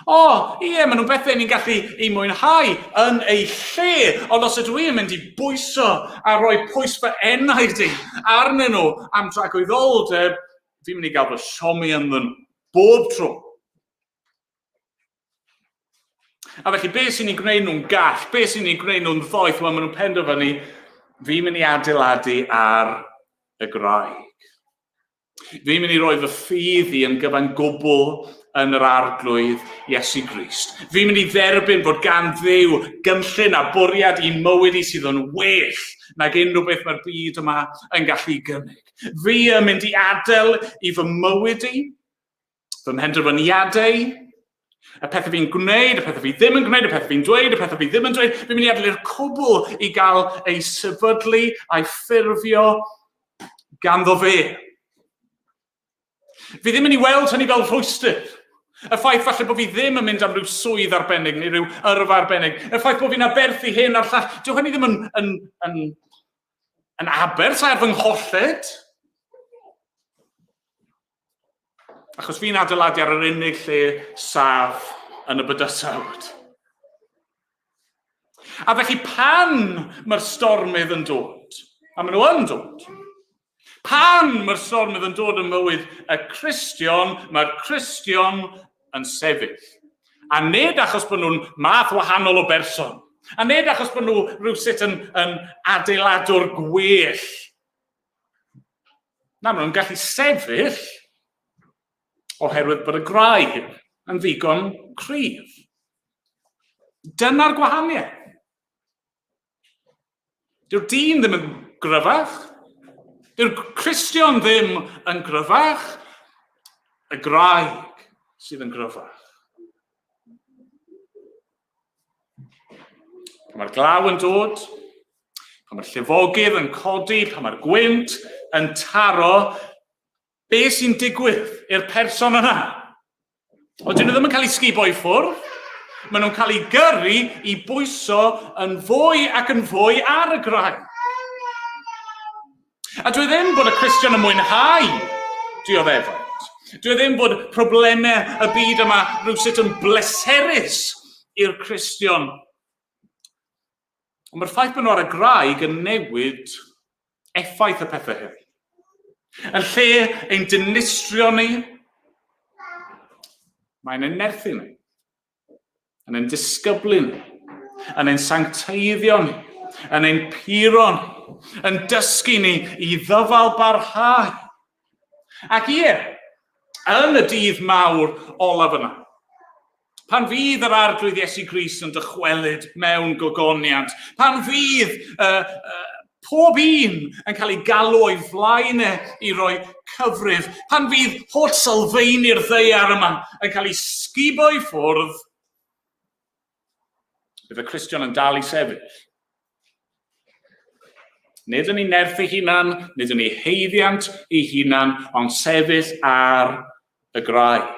O, ie, maen nhw'n bethau ni'n gallu eu mwynhau yn eu lle, ond os ydw i'n mynd i bwyso a rhoi pwys fy enaid i arnyn nhw am dragwyddoldeb, fi'n mynd i gael fy siomi ynddyn nhw, bob tro. A felly, be sy'n ei gwneud nhw'n gall, be sy'n ei gwneud nhw'n ddoeth, wel, maen nhw'n penderfynu, fi'n mynd i adeiladu ar y graig. Fi'n mynd i roi fy ffydd i yn gyfan gwbl yn yr Arglwydd Iesu Grist. Fi'n mynd i dderbyn bod gan Dduw gynllun a bwriad i'n mywyd i sydd yn well nag unrhyw beth mae'r byd yma yn gallu gynnig. Fi yn mynd i adael i fy mywyd i, fy mhenderfyniadau, y pethau fi'n gwneud, y pethau fi ddim yn gwneud, y pethau fi'n dweud, y pethau fi ddim yn dweud, fi'n mynd i adael i'r cwbl i gael ei sefydlu a'i ffurfio ganddo fe. Fi ddim yn ei weld hynny fel rhwystr. Y ffaith falle bod fi ddim yn mynd am ryw swydd arbennig neu ryw yrfa arbennig. Y ffaith bod fi'n aberthu hyn a'r llall. Dyw hynny ddim yn, yn, yn, yn aberth ar fy ngholled. Achos fi'n adeiladu ar yr unig lle saf yn y bydysawd. A felly pan mae'r stormydd yn dod, a maen nhw yn dod, pan mae'r stormydd yn dod yn mywyd y Cristion, mae'r Cristion yn sefyll. A nid achos bod nhw'n math wahanol o berson, a nid achos bod nhw rhywsut yn, yn adeiladwr gwell. Na, maen nhw'n gallu sefyll oherwydd bod y graig yn ddigon cryf. Dyna'r gwahaniaeth. Dyw'r dyn ddim yn gryfach. Dyw'r Cristion ddim yn gryfach. Y graig sydd yn gryfach. Pan mae'r glaw yn dod, pan mae'r llifogydd yn codi, pan mae'r gwynt yn taro, be sy'n digwydd i'r person yna? Wel, dyn nhw ddim yn cael eu sgubo i ffwrdd. Maen nhw'n cael eu gyrru i bwyso yn fwy ac yn fwy ar y graig. A dwi ddim bod y Cristion yn mwynhau dioddefaint. Dwi ddim bod problemau y byd yma rhywsut yn bleserus i'r Cristion. Ond mae'r ffaith bod nhw ar y graig yn newid effaith y pethau hyn. Yn lle ein dinistrio ni, mae'n ein nerthu ni. yn ein disgyblu ni, yn ein sancteiddio ni, yn ein puro ni, yn dysgu ni i ddyfal barhau. Ac ie, yn y dydd mawr olaf yna, pan fydd yr Arglwydd Iesu Grist yn dychwelyd mewn gogoniant, pan fydd uh, uh, pob un yn cael ei galw o'i flaen e i roi cyfrif, pan fydd holl sylfeini'r ddaear yma yn cael ei sgubo i ffwrdd, bydd y Cristion yn dal i sefyll. Nid yn ei nerth ei hunan, nid yn ei heiddiant ei hunan, ond sefyll ar y graig.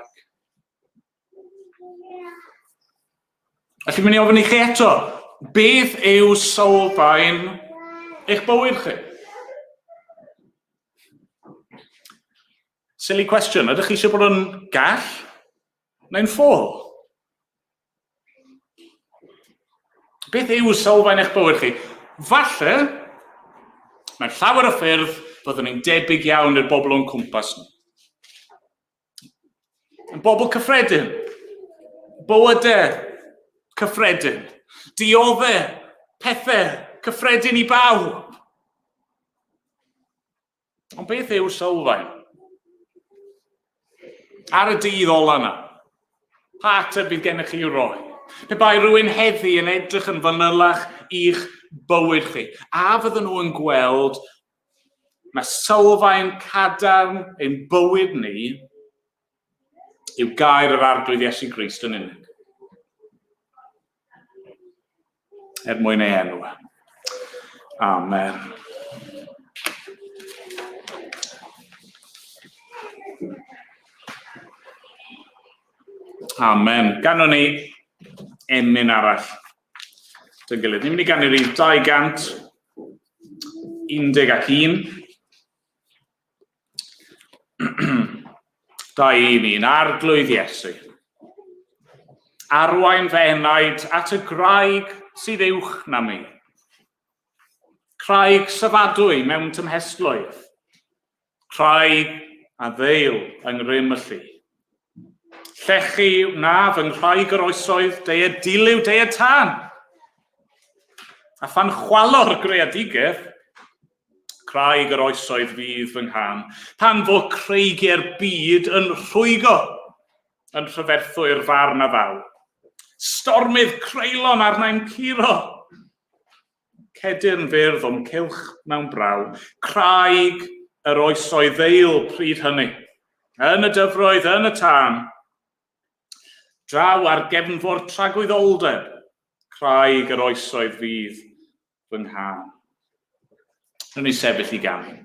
Felly, mynd i ofyn i chi eto, beth yw sylfaen eich bywyd chi? Silly question, ydych chi eisiau bod yn gall neu'n ffôl? Beth yw sylfaen eich bywyd chi? Falle, mewn llawer o ffyrdd, byddwn ni'n debyg iawn i'r bobl o'n cwmpas ni. Yn bobl cyffredin. Bywydau cyffredin. Dioddau pethau cyffredin i bawb. Ond beth yw'r sylfaen? Ar y dydd ola yna, pa ateb bydd gennych chi i'w roi? Pe bai rhywun heddi yn edrych yn fanylach i'ch bywyd chi, a fydden nhw yn gweld Mae sylfaen cadarn ein bywyd ni yw gair yr Arglwydd Iesu Grist yn unig. Er mwyn ei enw. Amen. Amen. Ganwn ni emyn arall. Dy'n gilydd. Ni'n mynd i ganu rhif 211. 211. Arglwydd Iesu. Arwain fy enaid at y graig sydd uwch na mi. Craig syfadwy mewn tymhestloedd. Craig a ddeil yng ngrym y llu. Llechi wna fy nghraig yr oesoedd, deued dilyw, deued tân. A phan chwalo'r greadigaeth, craig yr oesoedd fydd fy nghân. Pan fo creigiau'r byd yn rhwygo, yn rhyferthwy'r farn a ddaw. Stormydd creulon arnau'n curo. Cedyrn fyrdd o'm cylch mewn braw, craig yr oesoedd ddeil pryd hynny, yn y dyfroedd, yn y tân. Draw ar gefnfor tragwyddoldeb, craig yr oesoedd fydd fy nghân. Rwy'n ni sefyll i ganu.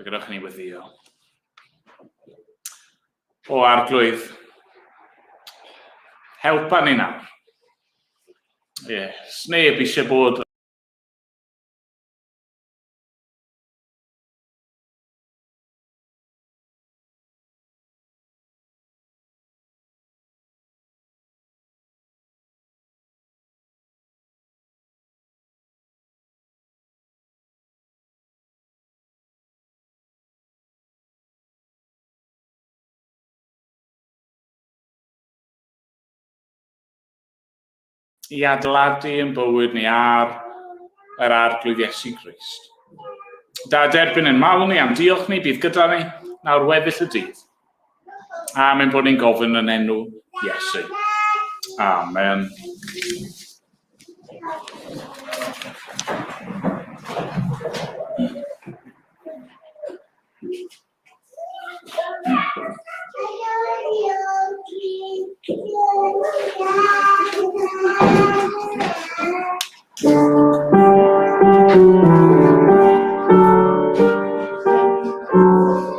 Mae gyda ni weddio. O Arglwydd, helpa ni nawr. Ie, yeah, sneb eisiau bod i adeiladu yn bywyd ni ar yr Arglwydd Iesu Grist. Da derbyn yn mawl ni am diolch ni, bydd gyda ni nawr weddill y dydd. Amen bod ni'n gofyn yn enw Iesu. Amen.